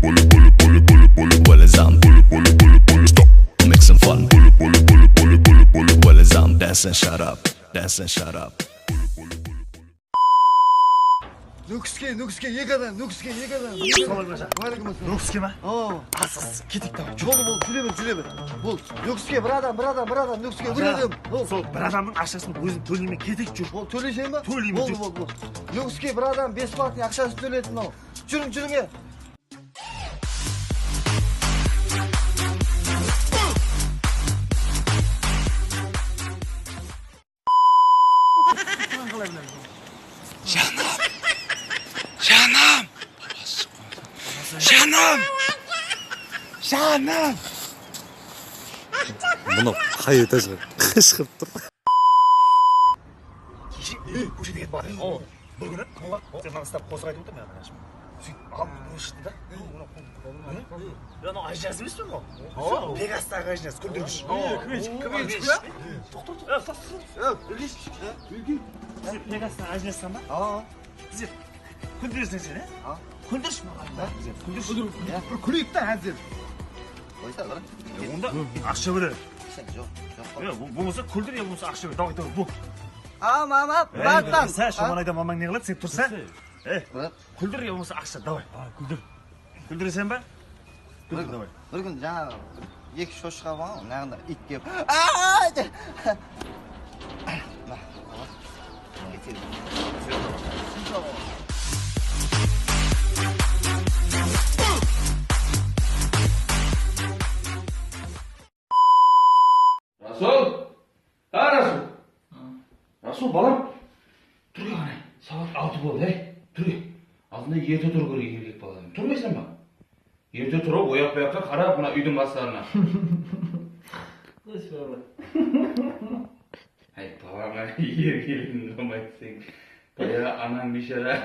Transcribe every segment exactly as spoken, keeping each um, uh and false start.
Well, it's on. Stop. Make some fun. Well, it's on. Dance and shut up. Dance and shut up. Nókiske, Nókiske, eki adam, Nókiske, eki adam. Assalawma aleykum. Wa aleykum assalam. Nókiske ma? Awa. Asıǵız, keteyik, davay. Boldı, boldı, júre ber, júre ber. Bol. Nókiske, bir adam, bir adam, bir adam, Nókiske, bir adam. Bol. Sol bir adamnıń aqshasın ózim tóleymen, keteyik, júr. Bol, tóleseń ba? Tóleymen, júr. Boldı, boldı, boldı. Nókiske, bir adam besplatnıy aqshasın tóletin al. Júriń, júriń, e. Janım! Janım! Janım! Janım! Bunı qayta shıǵıp tur. Keshe kóshede ketip baradı. Bir kúni sen mınaǵan qosıq aytıp otır, men mına. Sóytip alıp bir shıqtı da. Ya, mınaw Ajiniyaz emes pe mınaw? Pegastaǵı Ajiniyaz, kúldirgísh. Toqta, toqta. Sen Pegastaǵı Ajiniyazsań ba? Bizler kúldirseń sen, e? Kúldirshi maǵan. Bizler kúldirshi. Bir kúleyik ta házir. Qoysa bir. Onda aqsha berer. Joq, joq. Ya, bolmasa kúldir, ya bolmasa aqsha ber. Davay, davay, bu. A, mama, bratан. Sál shomanayda mamań ne qıladı, sen tursa. Kúldir ya bolmasa aqsha, davay. A, kúldir. Kúldireseń ba? Kúldir, davay. Bir kún jańa eki shoshqa bar, mınaǵında iyt kelip. Aa! Rasul! Ha, Rasul! Rasul, balam! Túrge qanay, saat altı boldı, áy! Túrge! Aldında erte turıw kerek erkek baladan. Turmaysań ba? Erte turıp, oyaq-buyaqqa qarap, mına úydiń baslarına. Qosh, baba. Áy, balańa erkeligin qılmaydı sen. Baya anań biyshara.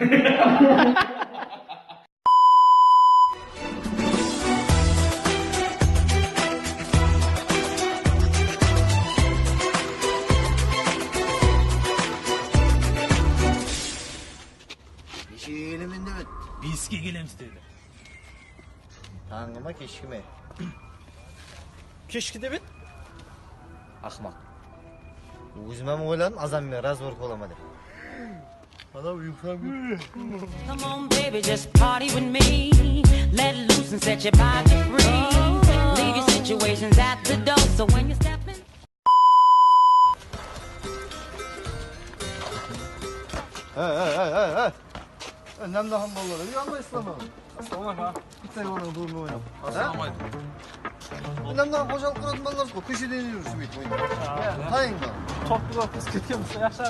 Neshe kelemen dep edi? Beske kelemiz dedi. Tańǵı ma, keshki me? Keshki dep edi. Aqmaq. Ózim hám oyladım, azan menen razvor bola ma dep. Anaw uyqılam. Come on, baby, just party with me. Let loose and set your body free. Leave your situations at the door. So when you step in. Hey, hey, hey, hey, hey. Námdaxan balalar, uyalmaysızlar ma? Assalawma aleykum. Bitta olardıń durımı oynap. Assalawma aleykum. Námdaxan xojalıq quratuǵın balalar ǵoy, kóshede júrip óytip oynap. Tayıń ba? Toplı bolıp biz ketkenbiz, yaqshı.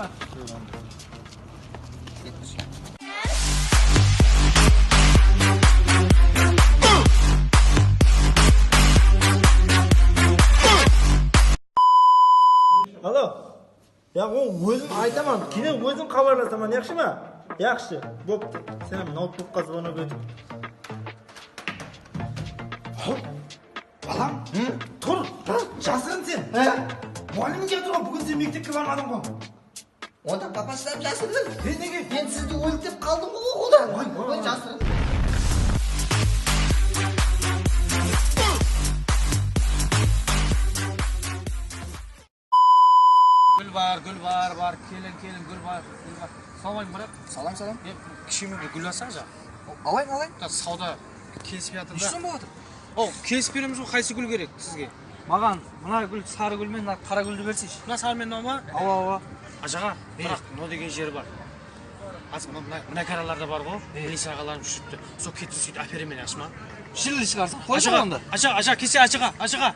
Alo. Ya, ol ózim aytaman, keyin ózim xabarlasaman, yaqshı ma? Yaqshı, boptı. Sen noutbukqa zvonok etip. Balam, tur, jasırın sen. He? Muǵallimge aytıp tur, búgin sen mektepke barmadıń ǵoy. Onda papasınan jasırdım. E, nege? Men sizdi óltip qaldım ǵoy oqıwda. Oy, oy, jasırın. Gúl bar, gúl bar, bar, keliń, keliń, gúl bar, gúl bar. Salam aleykum, brat. Salam, salam. E, kishime bir gúl alsańsha. Alayın, alayın. Da, sawda kelispey atır da. Nesheden bolıp atır? O, kelisip beremiz ǵoy, qaysı gúl kerek sizge? Maǵan mına gúl, sarı gúl menen mına qara gúldi berseyshi. Mına sarı menen mınaw ma? Awa, awa. Ajaǵa, biraq mınaw degen jeri bar. Házir mına, mına, mına karalarda bar ǵoy, milicia aǵalarımız júripti. Sol ketsin, sóytip áperemen, yaqshı ma? Jilli shıǵarsań, qoysań onda. Ajaǵa, ajaǵa, kelse ajaǵa, ajaǵa.